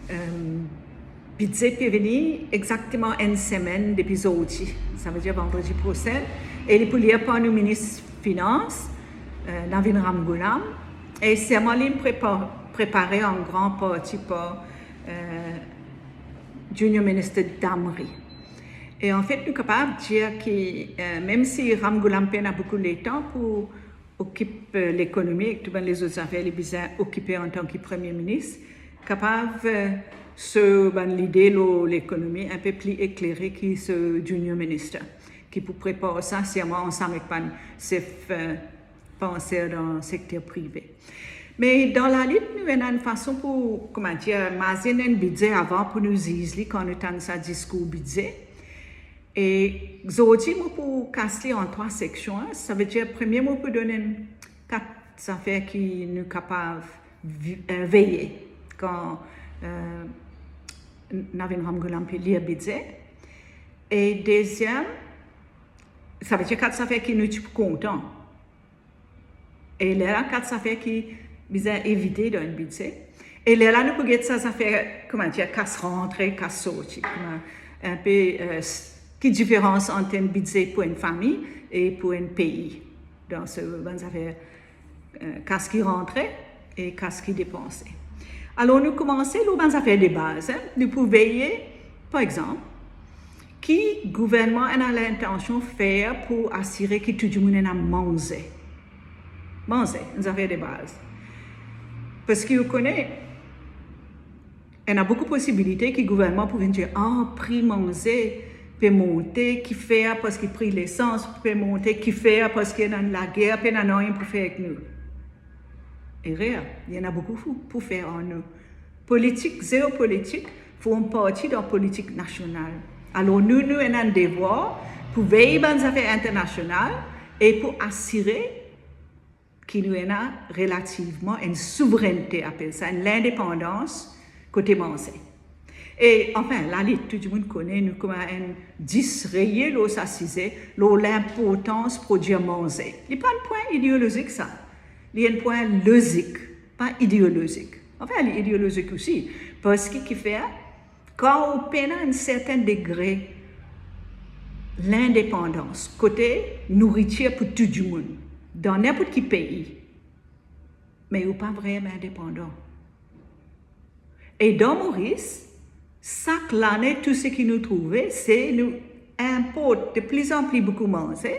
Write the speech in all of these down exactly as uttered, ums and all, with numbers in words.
Em, bidze pe vini exakteman enn semenn depi zordi, savedir vandredi prosin, e li pou lir par nou minis finans, eh, Navin Ramgoolam, e serman li prepa-, prepare an gran parti par, eh, Junior Minister Damri. E anfet, nou kapav dir ki, eh, mem si Ramgoolam pena boukou letan pou okip, eh, lekonomi ek tou bann lezot zafer li bizin okipe antan ki Premie Minis, kapav, eh, so bann lide lor lekonomi inpe pli eklere ki so Junior Minister, ki pou prepar sa serman ansam ek bann sef, eh, panser dan sekter prive. Me dan lalit, nou ena enn fason pou, kouma dir, mazinn enn bidze avan pou nou ziz li kan nou tann sa diskour bidze. E zordi, mo pou kas li an trwa seksion, savedir, premie, mo pou donn enn kat zafer ki nou kapav vi-, eh, veye kan, eh, Navin Ramgoolam pe lir bidze. E deziem, savedir kat zafer ki nou ti pou kontan. E lerla, kat zafer ki bizin evite dan enn bidze. E lerla, nou pou get sa zafer, kouma dir, kas rantre, kas sorti. Kouma, inpe, eh, s-, ki diferans ant enn bidze pou enn fami e pou enn pei. Dan so bann zafer, eh, kas ki rantre e kas ki depanse. Alor, nou koumanse lor bann zafer de baz, en. Nou pou veye, par exanp, ki gouvernman ena lintansion fer pou asire ki tou dimoun ena manze. Manze, enn zafer de baz. Parski ou kone, ena boukou posibilite ki gouvernman pou vinn dir, "Ah, pri manze pe monte, kifer? Parski pri lesans pe monte, kifer? Parski ena enn lager, pena nanye pou fer ek nou." Erer, li ena boukou pou, pou fer ar nou. Politik, zeopolitik, form parti dan politik nasional. Alor nou, nou ena enn devwar pou vey bann zafer internasional e pou asire ki nou ena relativman enn souvrennte, apel sa enn lindepandans kote manze. E, anfin, lalit, tou dimoun kone, nou kouma enn dis reye lor sa size, lor linportans prodwir manze. Li pa enn pwin ideolozik sa. Li enn pwin lozik, pa ideolozik. Anfin, li ideolozik osi, parski kifer, kan ou pena enn sertin degre lindepandans, kote nouritir pou tou dimoun, dan ninport ki pei, me ou pa vreman indepandan. E dan Moris, sak lane, tou seki nou trouve, se nou inport de plizanpli boukou manze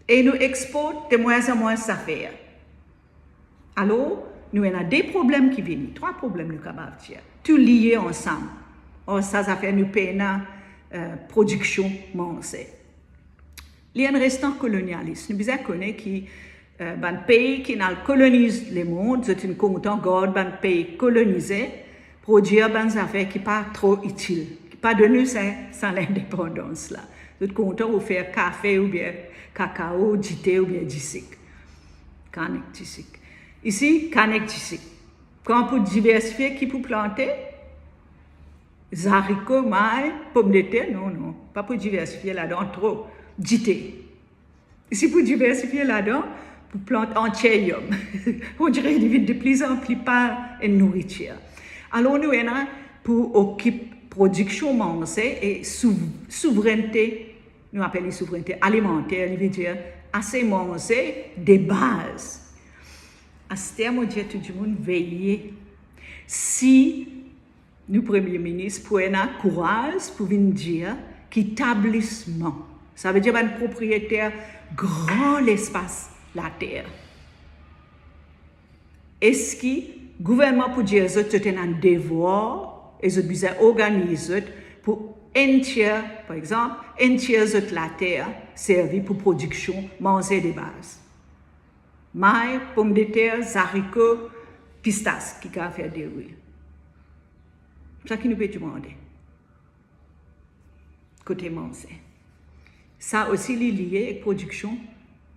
e nou export de mwins an mwins zafer. Alor, nou ena de problem ki vini, trwa problem nou kapav dir. Tou lie ansam. Ar sa zafer nou pena, eh, prodiksion manze. Li enn restan kolonialis. Nou bizin kone ki, eh, bann pei ki'nn al koloniz lemond, zot inn kontan gard bann pei kolonize, prodwir bann zafer ki pa tro itil, ki pa donn nou sa, sa lindepandans la. Zot kontan ou fer kafe oubien kakao, dite oubien disik. Kann ek disik. Isi, kann ek disik. Kan pou diversifie, ki pou plante? Zariko, may, pomdeter, non, non. Pa pou diversifie ladan tro. Dite. Si pou diversifie ladan, pou plant antiryom. On dire li vinn de plizanpli pa enn nouritir. Alor nou ena pou okip prodiksion manze e souv-, souvrennte, nou apel li souvrennte alimanter, li ve dir ase manze de baz. Aster mo dir tou dimoun veye. Si nou Premie Minis pou ena kouraz pou vinn dir ki tablisman, savedir bann propriyeter gran lespas later, eski gouvernman pou dir zot, zot ena devwar e zot bizin organiz zot pou enn tier, par exanp, enn tier zot later servi pou prodiksion manze de baz? May, pomdeter, zariko, pistas ki kapav fer diri. Sa ki nou pe dimande. Kote manze. Sa osi li lie ek prodiksion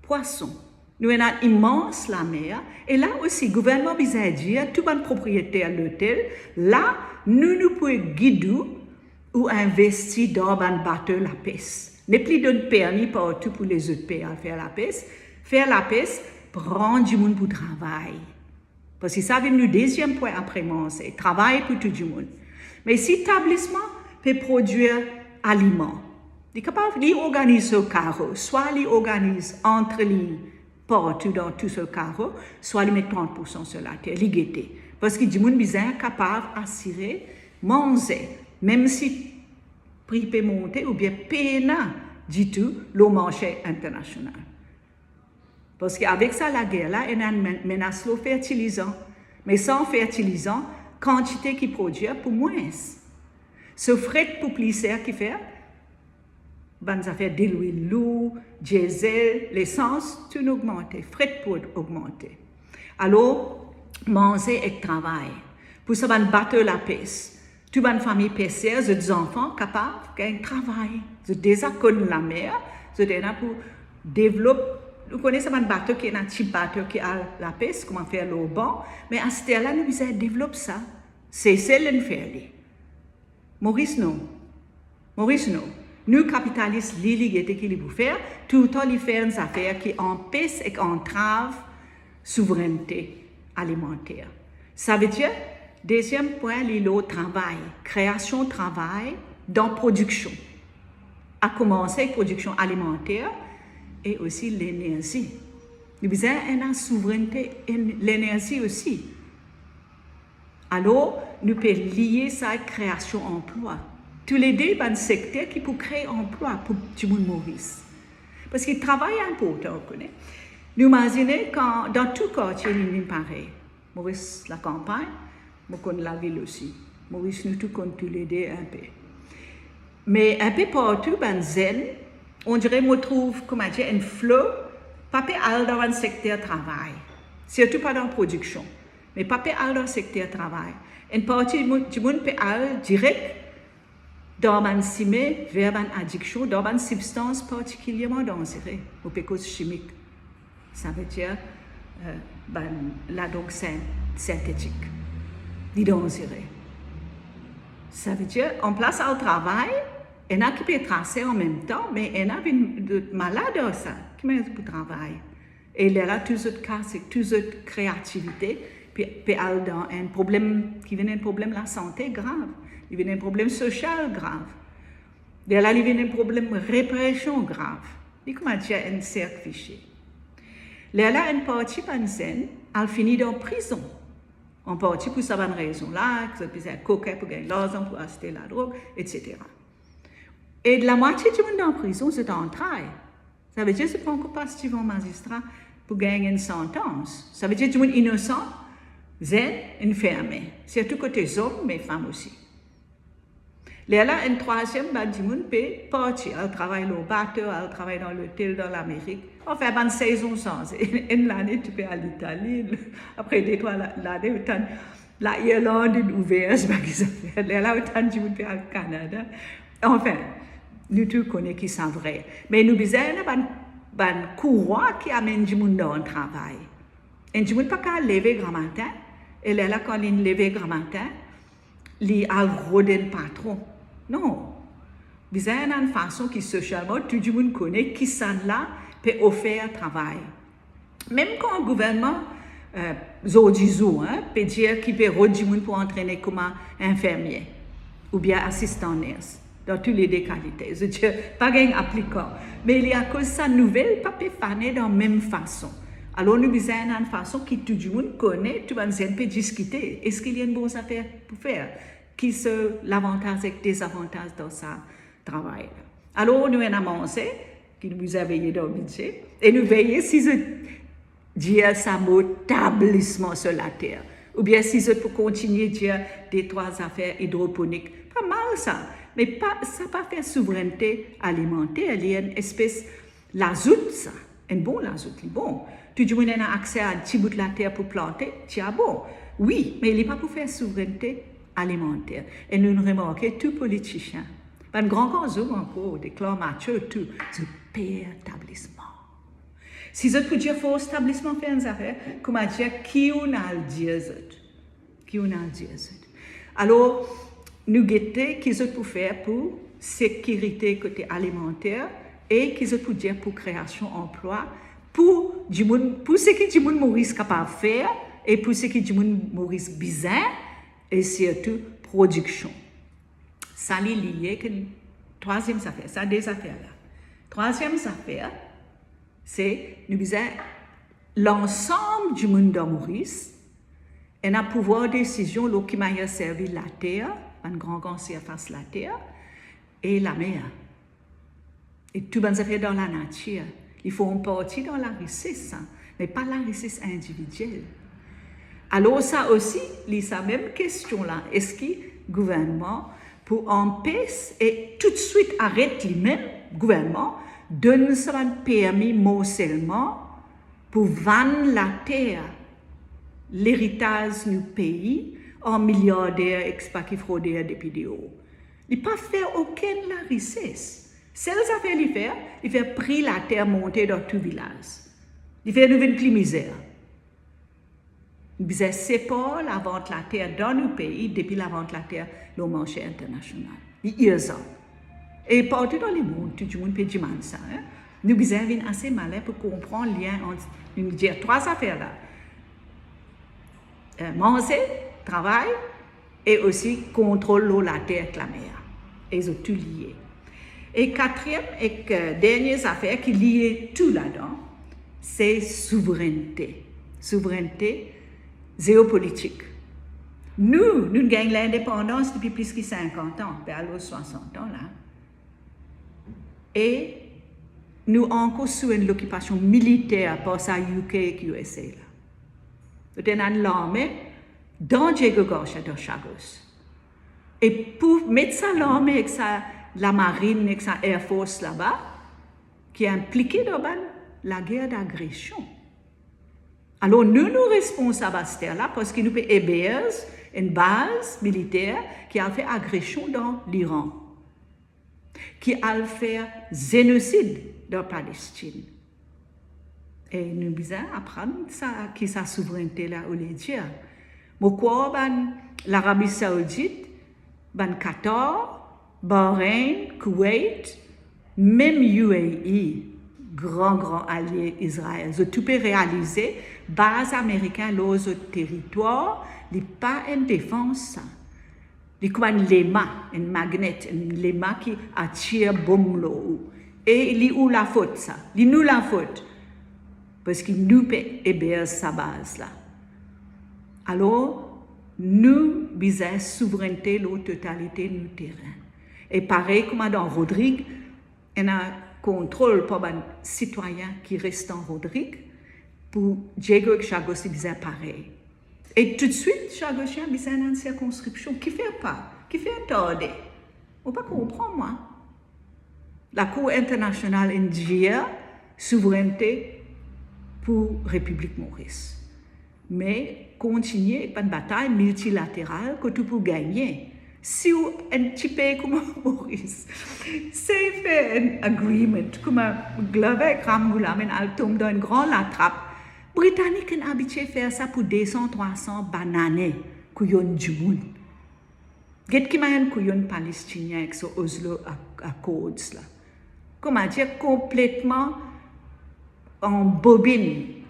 pwason. Nou ena imans lamer, e la osi gouvernman bizin dir tou bann propriyeter lotel, la nou, nou pou gid ou, ou investi dan bann bato lapes. Nepli donn permi partou pou lezot pei al fer lapes. Fer lapes, pran dimoun pou travay. Parski sa vinn nou deziem pwin apre manze, travay pou tou dimoun. Me si etablisman pe prodwir aliman, li kapav, li organiz so karo, swa li organiz antre li partou dan tou so karo, swa li met trant poursan so later, li gete. Parski dimoun bizin kapav asire manze, mem si pri pe monte oubien pena ditou lor marse internasional. Parski avek sa lager la, ena men-, menas lor fertilizan. Me san fertilizan, kantite ki prodwir pou mwins. So fret pou pli ser, kifer bann zafer delwil lour, diesel, lesans, tou inn ogmante, fret pou ogmante. Alor, manze ek travay. Pou sa bann bato lapes, tou bann fami peser, zot zanfan kapav gagn travay. Zot deza konn lamer, zot ena pou devlop. Nou kone sa bann bato ki ena ti bato ki al lapes, kouma fer lor ban, me aster la nou bizin devlop sa. Sesel inn fer li. Moris non. Moris non. Nou kapitalis, li, li gete ki li pou fer, toultan li fer enn zafer ki anpes ek antrav souvrennte alimanter. Savedir, deziem pwin, li lor travay, kreasion travay dan prodiksion. A koumans ek prodiksion alimanter e osi lenerzi. Nou bizin ena souvrennte en-, lenerzi osi. Alor, nou pe lie sa ek kreasion anplwa. Toulede bann sekter ki pou kree anplwa pou dimoun Moris. Parski travay inportan, ou kone. Nou imazine kan dan tou kartie li vinn parey. Moris lakanpagn, mo konn lavil osi. Moris nou tou konn toulede inpe. Me inpe partou bann zenn, on dire mo trouv, kouma dir, enn flo, pa pe al dan bann sekter travay. Sirtou pa dan prodiksion. Me pa pe al dan sekter travay. Enn parti dimoun, dimoun pe al direk dan bann sime ver bann adiksion, dan bann sibstans partikilierman danzere. Mo pe koz simik. Savedir, eh, bann ladrog sin-, sintetik. Li danzere. Savedir, anplas al travay, ena ki pe trase anmemtan, me ena vinn malad ar sa, ki mem pou travay. E lerla tou zot kas ek tou zot kreativite pe, pe al dan enn problem ki vinn enn problem lasante grav, li vinn enn problem sosial grav. Lerla li vinn enn problem represion grav. Li kouma dir enn serk visie. Lerla enn parti bann zenn al fini dan prizon. An parti pou sa bann rezon la, ki zot bizin kokin pou gagn larzan pou aste ladrog, etsetera. E lamwatie dimoun dan prizon, zot antray. Savedir zot pankor pas devan mazistra pou gagn enn santans. Savedir dimoun inosan, zenn, inn ferme. Sirtou kote zom, me fam osi. Lerla enn trwaziem bann dimoun pe parti, al travay lor bato, al travay dan lotel dan Lamerik. Anfin, bann sezon sanze. Enn lane to pe al Itali, apre de trwa la-, lane, ou tann Lairland inn ouver, sa bann zafer. Lerla ou tann dimoun pe al Kanada. Anfin, nou tou kone ki sa vre. Me nou bizin ena bann, bann kourwa ki amenn dimoun dan travay. Enn dimoun pa kav leve gramatin, e lerla kan li leve gramatin, li al rod enn patron. Non. Bizin ena enn fason ki sosialman tou dimoun kone kisannla pe ofer travay. Mem kan gouvernman, eh, zordi zour, hein, pe dir ki pe rod dimoun pou antrene kouma infermie oubien asistan ners, dan toulede kalite. Zot dir, pa gagn aplikan. Me li akoz sa nouvel pa pe fane dan mem fason. Alor nou bizin ena enn fason ki tou dimoun kone, tou bann zenn pe diskite. Eski li enn bon zafer pou fer? Ki so lavantaz ek dezavantaz dan sa travay la? Alor nou ena manze, ki nou bizin veye dan bidze, e nou veye si zot dir sa mo tablisman so later, oubien si zot pou kontinie dir de trwa zafer idroponik. Pa mal sa, me pa, sa pa fer souvrennte alimanter, li enn espes lazout sa, enn bon lazout, li bon. Tou dimoun ena akse a ti bout later pou plante, ti a bon. Wi, me li pa pou fer souvrennte alimanter. E nou remarke tou politisien, bann gran gran zom ankor, de klan macho tou, zot per tablisman. Si zot pou dir fors tablisman fer enn zafer, kouma dir ki ou'nn al dir zot? Ki ou'nn al dir zot? Alor, nou gete ki zot pou fer pou sekirite kote alimanter e ki zot pou dir pou kreasion anplwa pou dimoun, pou seki dimoun Moris kapav fer e pou seki dimoun Moris bizin, e sirtou prodiksion. Sa li lie ek enn trwaziem zafer, sa de zafer la. Trwaziem zafer, se nou bizin lansam dimoun dan Moris ena pouvwar desizion lor ki manier servi later, bann gran, gran sirfas later, e lamer. E tou bann zafer dan lanatir, li form parti dan larises sa, me pa larises individiel. Alor sa osi, li sa mem kestion la, eski gouvernman pou anpes e toutswit aret limem, gouvernman, donn sa bann permi morselman pou vann later, leritaz nou pei, ar miliarder ek spa ki froder depi deor. Li pa fer okenn larises. Sel zafer li fer, li fer pri later monte dan tou vilaz. Li fer nou vinn pli mizer. Nou bizin separ lavant later dan nou pei depi lavant later lor marse internasional. Li irzan. E partou dan lemond, tou dimoun pe dimann sa, en. Nou bizin vinn ase malin pou konpran lien ant, nou dir trwa zafer la. Eh, manze, travay, e osi kontrol lor later ek lamer. E zot tou lie. E katriem ek, eh, dernie zafer ki lie tou ladan, se souvrennte. Souvrennte zeopolitik. Nou, nou gagn lindepandans depi plis ki sinkant an, pe al lor swasant an la. E nou ankor sou enn lokipasion militer par sa U K ek U S A la. Zot ena enn larme dan Diego Garcia, dan Chagos. E pou met sa larme ek sa lamarinn, ek sa Air Force laba, ki inplike dan bann lager dagresion. Alor nou, nou responsab aster la, parski nou pe eberz enn baz militer ki al fer agresion dan Liran, ki al fer zenosid dan Palestin. E nou bizin aprann sa, ki sa souvrennte la oule dir. Mo krwar bann Larabi Saoudit, bann Qatar, Bahrain, Kuwait, mem U A E, gran, gran alie Izrael, zot tou pe realize baz amerikin lor zot teritwar, li pa enn defans sa. Li kouma enn lema, enn magnet, enn lema ki atir bom lor ou. E li ou lafot sa, li nou lafot. Parski nou pe eberz sa baz la. Alor, nou bizin souvrennte lor totalite nou terin. E parey kouma dan Rodrig, ena kontrol par bann sitwayin ki res dan Rodrig, pou Diego ek Chagos li bizin parey. E toutswit, Chagosien bizin ena enn sirkonskripsion. Kifer pa? Kifer tarde? Mo pa konpran, mwa. Lakour Internasional inn dir souvrennte pou Repiblik Moris. Me kontigne ek bann batay miltilateral kot ou pou gagne. Si ou enn ti pei kouma Moris, sey fer enn agreement, kouma Glover ek Ramgoolam inn al tom dan enn gran latrap, Britanik inn abitie fer sa pou de san, trwa san banane, kouyonn dimoun. Get ki manier kouyon Palestinien ek so Oslo Ac-, Accords la. Kouma dir, konpletman anbobinn,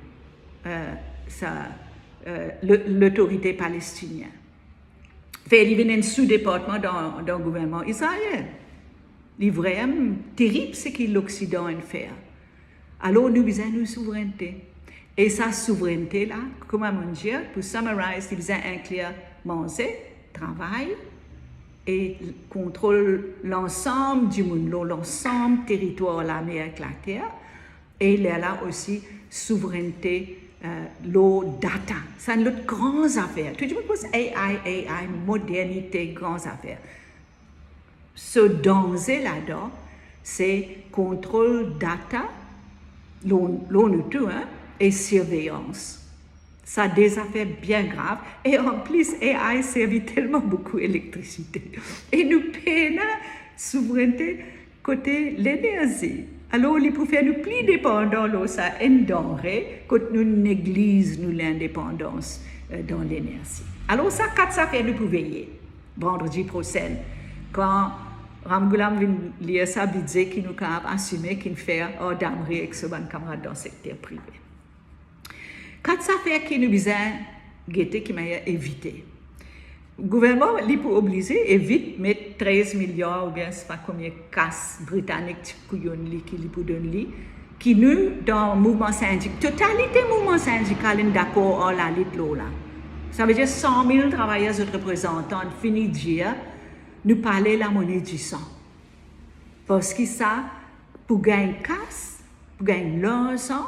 eh, sa, eh, le-, lotorite palestinien. Fer li vinn enn sou-departman dan, dan gouvernman Izrael. Li vremem terib seki Loksidan inn fer. Alor nou bizin nou souvrennte. E sa souvrennte la, kouma mo'nn dir, pou summarize, li bizin inklir manze, travay e kontrol lansam dimoun lor lansam teritwar, lamer ek later. E lerla osi souvrennte, eh, lor data. Sa enn lot gran zafer. Tou dimoun koz A I, A I, modernite, gran zafer. So danze ladan, se kontrol data, lor, lor nou tou, en, e sirveyans. Sa de zafer bien grav, e anplis, A I servi telman boukou elektrisite. E nou pena souvrennte kote lenerzi. Alor, li pou fer nou pli depandan lor sa enn danre, kot nou negliz nou lindepandans, eh, dan lenerzi. Alor, sa kat zafer nou pou veye vandredi prosin, kan Ramgoolam vinn lir sa bidze ki nou kapav asime, ki'nn fer ar Damri ek so bann kamarad dan sekter prive. Kat zafer ki nou bizin gete ki manier evite. Gouvernman, li pou oblize evit met trez miliar oubien se pa konbien kas britanik ti kouyon li ki li pou donn li, ki nou, dan mouvman sindik-, totalite mouvman sindikal, inn dakor ar lalit lor la. Savedir san mil travayer zot reprezantan fini dir, nou pale lamone disan. Parski sa, pou gagn kas, pou gagn larzan,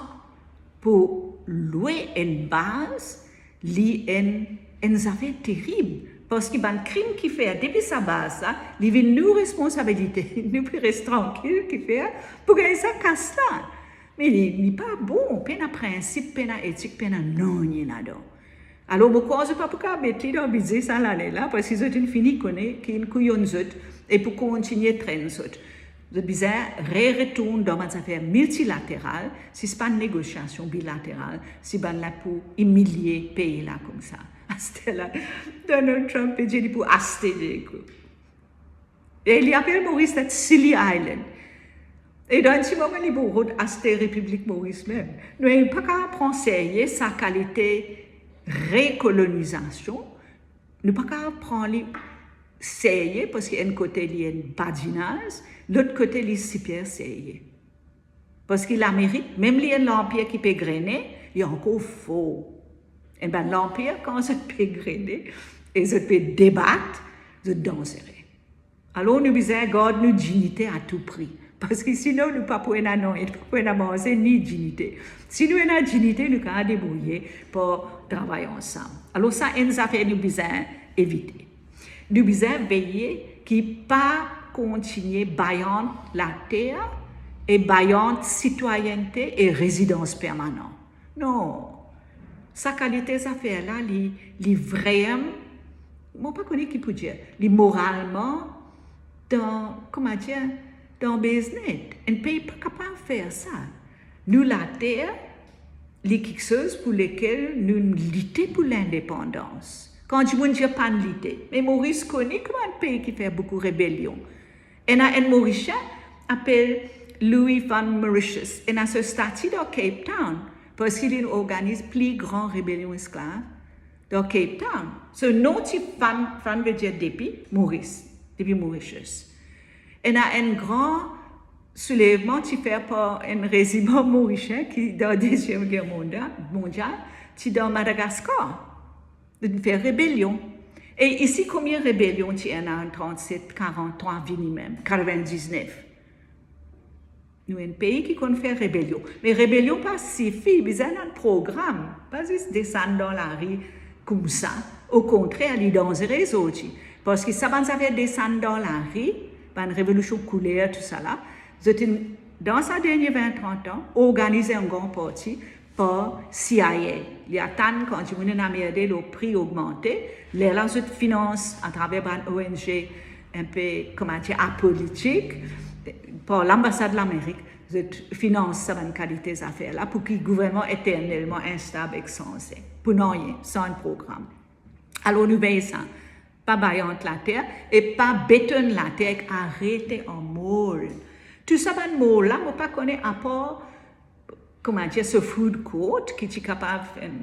pou lwe enn baz, li enn, enn zafer terib. Parski bann krim ki fer depi sa baz la, li vinn nou responsabilite. Nou pe res trankil, ki fer, pou gagn sa kas la. Me li, li pa bon, pena prinsip, pena etik, pena nanye ladan. Alor, mo krwar zot pa pou kapav met li dan bize sa lane la, parski zot inn fini kone ki inn kouyon zot e pou kontigne trenn zot. Zot bizin re-retourn dan bann zafer miltilateral, si se pa negosiasion bilateral, si bann la pou imilie pei la koumsa. Aster la, Donald Trump pe dir li pou aste de kou. E li apel Moris that silly island. E dan enn ti moman, li pou rod aste Repiblik Moris mem. Nou pa kapav pran serye sa kalite rekolonizasion. Nou pa kapav pran li serye, parski enn kote li enn badinaz, lot kote li siper serye. Parski Lamerik, mem li enn lanpir ki pe grene, li ankor for. Enn bann lanpir, kan zot pe grene e zot pe debat, zot danzere. Alor, nou bizin gard nou dignite a tou pri. Parski sinon, nou pa pou ena nanye, nou pa pou ena manze, ni dignite. Si nou ena dignite, nou kapav debrouye pou travay ansam. Alor, sa enn zafer nou bizin evite. Nou bizin veye ki pa kontigne bayant later e bayant sitwayennte e rezidans permanan. Non. Sa kalite zafer la, li, li vrem-, mo pa kone ki pou dir, li moralman dan, kouma dir, dan beznet. Enn pei pa kapav fer sa. Nou later, li kiksoz pou lekel nou lite pou lindepandans. Kan dimoun dir pann lite, me Moris kone kouma enn pei ki fer boukou rebelion. Ena enn Morisien apel Louis van Mauritius, ena so stati dan Cape Town, parski li organiz pli gran rebelion esklav dan Cape Town. So nom ti Van, Van ve dir depi, Moris, depi Mauritius. Ena enn gran soulevman ti fer par enn reziman morisien ki dan Deziem Ger Mondia-, Mondial, ti dan Madagaskar. Li fer rebelion. E isi, konbien rebelion ti ena an trannset, karant-trwa vini mem, katrevin-diznef? Nou enn pei ki konn fer rebelion. Me rebelion pa sifi, bizin enn program. Pa zis desann dan lari koumsa. Okontrer, li danzere zordi. Parski sa bann zafer desann dan lari, bann revolision kouler, tousala, zot inn, dan sa dernie vin, trant an, organize enn gran parti par C I A. Li atann kan dimoun inn anmerde lor pri ogmante, lerla zot finans atraver bann O N G, inpe, kouma dir, apolitik, par lanbasad Lamerik, zot finans sa bann kalite zafer la pou ki gouvernman eternelman instab ek sanze. Pou nanye, san enn program. Alor nou vey sa. Pa bayant later e pa betonn later ek arete ar mol. Tou sa bann mol la, mo pa kone apar, kouma dir, so food court ki ti kapav enn,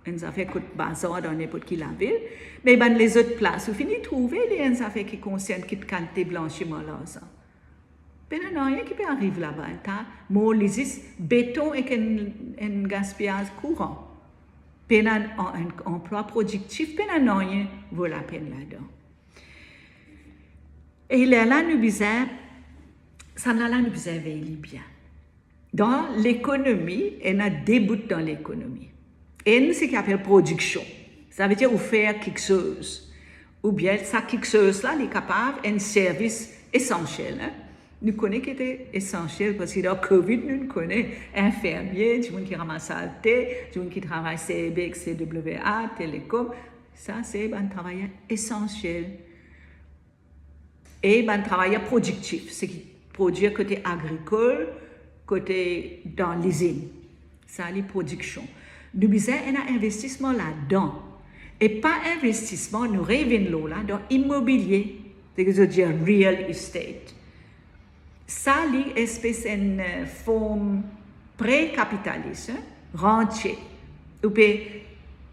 enn zafer kot bazar dan ninport ki lavil, me bann lezot plas ou fini trouve li enn zafer ki konsern kit kalite blansiman larzan. Pena nanye ki pe ariv laba, ta mol li zis beton ek enn, enn gaspiyaz kouran. Pena enn, enn anplwa prodiktif, pena nanye vo lapenn ladan. E lerla nou bizin, sannla la nou bizin vey li bien. Dan lekonomi, ena de bout dan lekonomi. Enn, seki apel prodiksion. Savedir ou fer kiksoz. Oubien sa kiksoz la, li kapav enn servis esansiel, en. Nou kone ki ete esansiel, parski dan Covid, nou kone, infermie, dimoun ki ramas salte, dimoun ki travay C B, C W A, telekom, sa se bann travayer esansiel. E bann travayer prodiktif, seki prodir kote agrikol, kote dan lizinn. Sa li prodiksion. Nou bizin ena investisman ladan. E pa investisman, nou revinn lor la, dan imobilie, seki zot dir real estate. Sa li espes enn, eh, form pre-kapitalis, en, rantie. Ou pe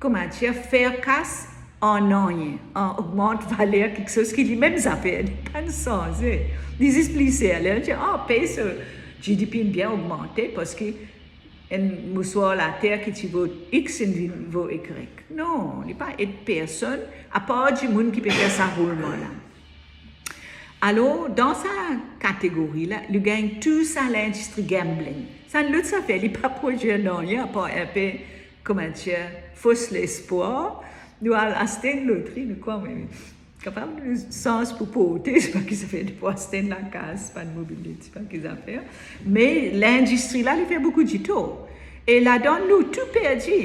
kouma dir, fer kas an nanye, an ogmant valer kiksoz ki limem zafer, li pa'nn sanze. Li zis pli ser. Ler nou dir, ah, pey so G D P inn bien ogmante parski enn mouswar later ki ti vo X inn vinn vo Y. Non, li pa ed personn, apar dimoun ki pe fer sa roulman la. Alor, dan sa kategori la, nou gagn tou sa lindistri gambling. Sa enn lot zafer, li pa prodwir nanye apar enpe, kouma dir, fos lespwar. Nou al aste enn lotri, nou krwar, me kapav nou sans pou porte, sipa ki zafer, nou pou aste enn lakaz, pa enn mobilit, sipa ki zafer. Me lindistri la, li fer boukou ditor. E ladan, nou tou perdi.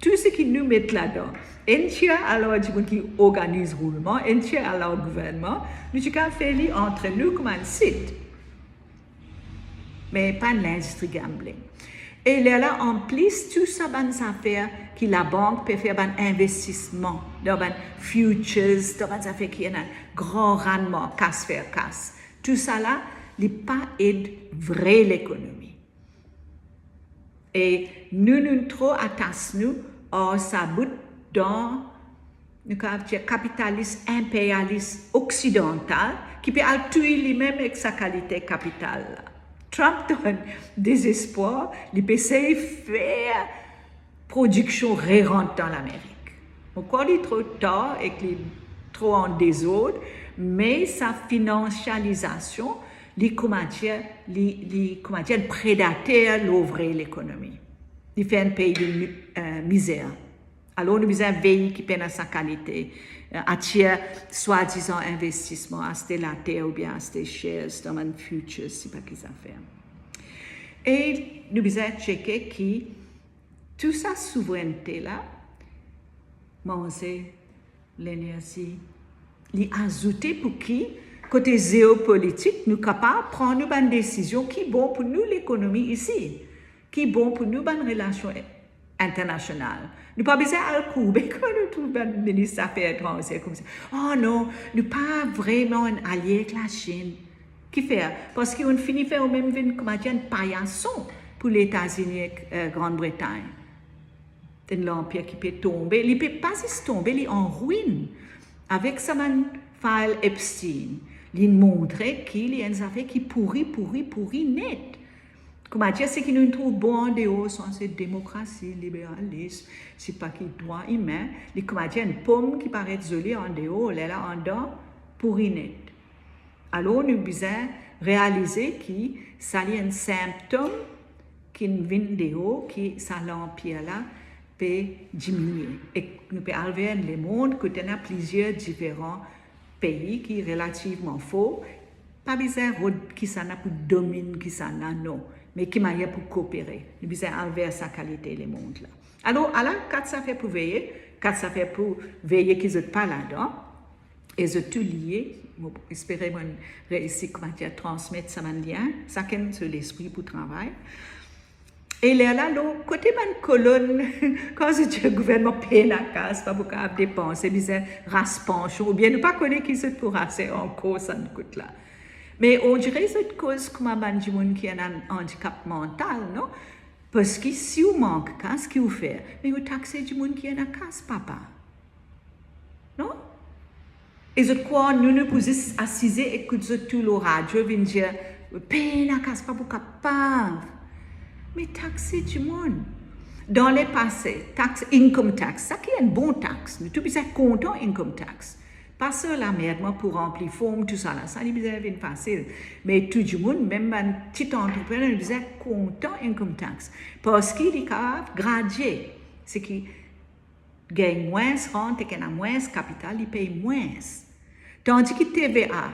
Tou seki nou met ladan, enn tir al ar dimoun ki organiz roulman, enn tir al ar gouvernman, nou ti kapav fer li antre nou kouma enn sit. Me pa enn lindistri gambling. E lerla, anplis, tou sa bann zafer ki labank pe fer bann investisman dan bann futures, dan bann zafer ki ena gran rannman, kas fer kas. Tousala, li pa ed vre lekonomi. E nou, nou tro atas nou ar sa bout dan, nou kapav dir, kapitalis inperyalis oksidantal ki pe al touy limem ek sa kalite kapital la. Trump dan dezespwar, li pe sey fer prodiksion rerant dan Lamerik. Mo krwar li tro tar ek li tro an dezord, me sa finansializasion, li, kouma dir, li, li, kouma dir, enn predater lor vre lekonomi. Li fer enn pei de mi-, eh, mizer. Alor, nou bizin vey ki pena sa kalite, eh, atir swadizan investisman, aste later oubien aste shares dan bann futures, sipa ki zafer. E nou bizin tcheke ki tou sa souvrennte la, manze, lenerzi, li azoute pou ki, kote zeopolitik, nou kapav pran nou bann desizion ki bon pou nou lekonomi isi, ki bon pou nou bann relasion internasional. Nou pa bizin al kourbe kan nou trouv bann minis zafer etranze koumsa. Oh non, nou pa vreman enn alie ek Lasinn. Kifer? Parski ou'nn fini fer oumem vinn, kouma dir, enn payason pou Letazini ek, eh, Grann Bretagn. Enn lanpir ki pe tonbe, li pe pa zis tonbe, li an rwinn. Avek sa bann file Epstein, li montre ki li enn zafer ki pouri, pouri, pouri net. Kouma dir, seki nou trouv bon andeor, sanse demokrasi, liberalis, sipa ki drwa imin, li kouma dir enn pom ki paret zoli andeor, lerla andan pouri net. Alor, nou bizin realize ki sa li enn sinptom ki'nn vinn deor, ki sa lanpir la pe diminie. Ek nou pe al ver enn lemond kot ena plizier diferan pei ki relativman for, pa bizin rod kisannla pou dominn kisannla, non, me ki manier pou kopere. Nou bizin al ver sa kalite lemond la. Alor, ala kat zafer pou veye, kat zafer pou veye ki zot pa ladan, e zot tou lie. Mo espere mo'nn reisi, kouma dir, transmet sa bann lien, sakenn so lespri pou travay. E lerla, lor kote bann kolonn, kan zot dir gouvernman pena kas, pa pou kapav depanse, bizin ras pansion, oubien nou pa kone ki zot pou rase ankor sa kout la. Me on dire zot koz kouma bann dimoun ki ena andikap mantal, non? Parski si ou mank kas, ki ou fer? Me ou takse dimoun ki ena kas, papa. Non? E zot krwar nou, nou pou zis asize ekout zot tou lor radio vinn dir, pena kas, pa pou kapav. Me takse dimoun. Dan lepase, tax, income tax, sa ki enn bon tax, nou tou bizin kontan income tax. Pa sa lamerdman pou ranpli form, tousala, sa li bizin vinn fasil. Me tou dimoun, mem bann ti antreprener, li bizin kontan income tax. Parski li kapav gradie. Seki gagn mwins rant ek ena mwins kapital, li pey mwins. Tandi ki T V A,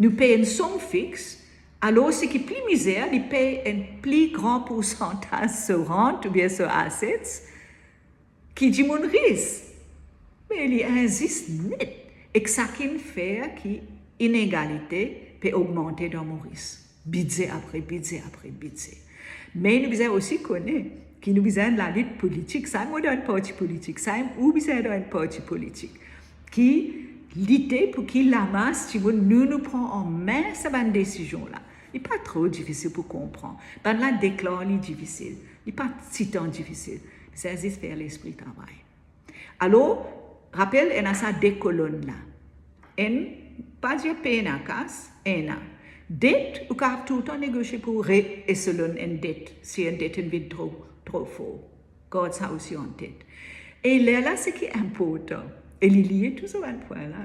nou pey enn som fix, alor seki pli mizer, li pey enn pli gran poursantaz so rant oubien so assets ki dimoun ris. Me li inzis net. Ek sa ki'nn fer ki inegalite pe ogmante dan Moris. Bidze apre bidze apre bidze. Me nou bizin osi kone ki nou bizin lalit politik. Samem mo dan enn parti politik, samem ou bizin dan enn parti politik ki lite pou ki lamas dimoun, nou, nou pran an me sa bann desizion la. Li pa tro difisil pou konpran. Bannla deklar li difisil. Li pa titan difisil. Bizin zis fer lespri travay. Alor, rapel, ena sa de kolonn la. Enn, pa dir pena kas, ena. Det, ou kapav toultan negosie pou re-eselonn enn det, si enn det inn vinn tro, tro for. Gard sa osi an tet. E lerla seki inportan, e li lie tou sa bann pwin la,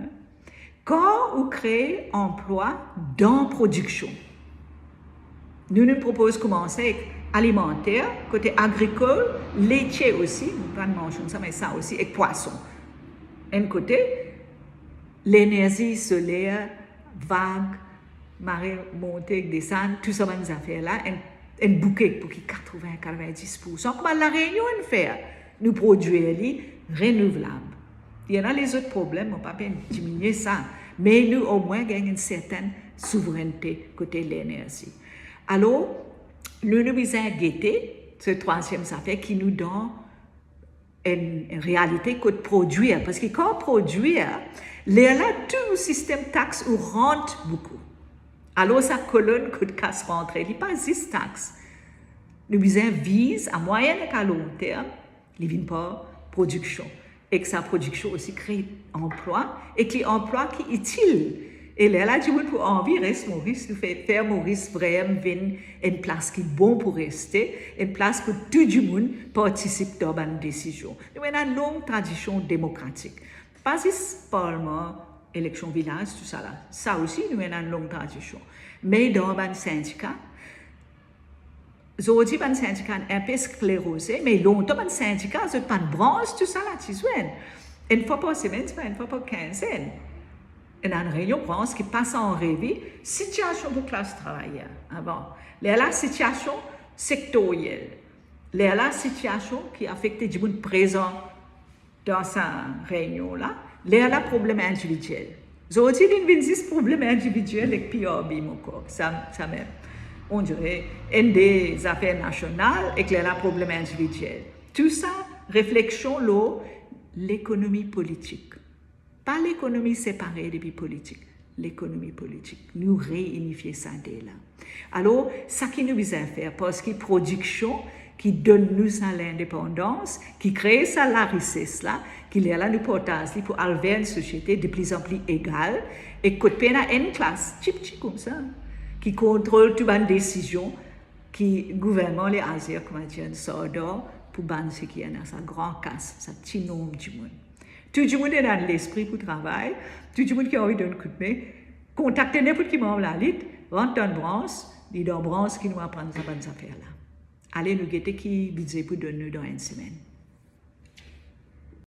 kan ou kree anplwa dan prodiksion. Nou, nou propoz koumanse ek alimanter, kote agrikol, letie osi, nou pa'nn mansionn sa, me sa osi, ek pwason. Enn kote, lenerzi soler, vag, mare monte ek desann, tou sa bann zafer la, enn, enn bouke pou ki katrovin, katrevin-dis poursan, kouma La Reunion inn fer, nou prodwir li renouvlab. Li ena lezot problem, mo pa pe diminie sa, me nou omwin gagn enn sertenn souvrennte kote lenerzi. Alor, nou, nou bizin gete se trwaziem zafer ki nou dan enn realite kot prodwir, parski kan prodwir, lerla tou sistem tax ou rant boukou. Alor sa kolonn kot kas rantre, li pa zis tax. Nou bizin viz a mwayin ek a long term, li vinn par prodiksion. Ek sa prodiksion osi kree anplwa, ek li anplwa ki itil. E lerla dimoun pou anvi res Moris, nou fer, fer Moris vremem vinn enn plas ki bon pou reste, enn plas kot tou dimoun partisip dan bann desizion. Nou ena long tradision demokratik. Pa zis parlman, eleksion vilaz, tousala. Sa osi, nou ena long tradision. Me dan bann sindika, zordi bann sindika inpe skleroze, me lontan bann sindika, zot bann brans, tousala ti zwenn. Enn fwa par semenn, sipa enn fwa par kinzenn. Ena enn reynion brans ki pas an revi sitiasion pou klas travayer avan. Lerla sitiasion sektoriel. Lerla sitiasion ki afekte dimoun prezan dan sa reynion la, lerla problem individiel. Zordi, linn vinn zis problem individiel ek P R B, mo krwar, sa, samem. On dire, enn de zafer nasional ek lerla problem individiel. Tou sa, refleksion lor lekonomi politik. Pa lekonomi separe depi politik, lekonomi politik. Nou reinifie sa de la. Alor, sa ki nou bizin fer, parski prodiksion ki donn nou sa lindepandans, ki kree sa larises la, ki lerla nou partaz li pou al ver enn sosiete de pli an pli egal, e kot pena enn klas, tipti koumsa, ki kontrol tou bann desizion ki gouvernman le azir, kouma dir, sort dan pou bann seki ena sa gran kas, sa ti nonb dimoun. Tou dimoun ena lespri pou travay, tou dimoun ki anvi donn koudme, kontakte ninport ki manm Lalit, rant dan brans, li dan brans ki nou aprann sa bann zafer la. Ale, nou gete ki bidze pou donn nou dan enn semenn.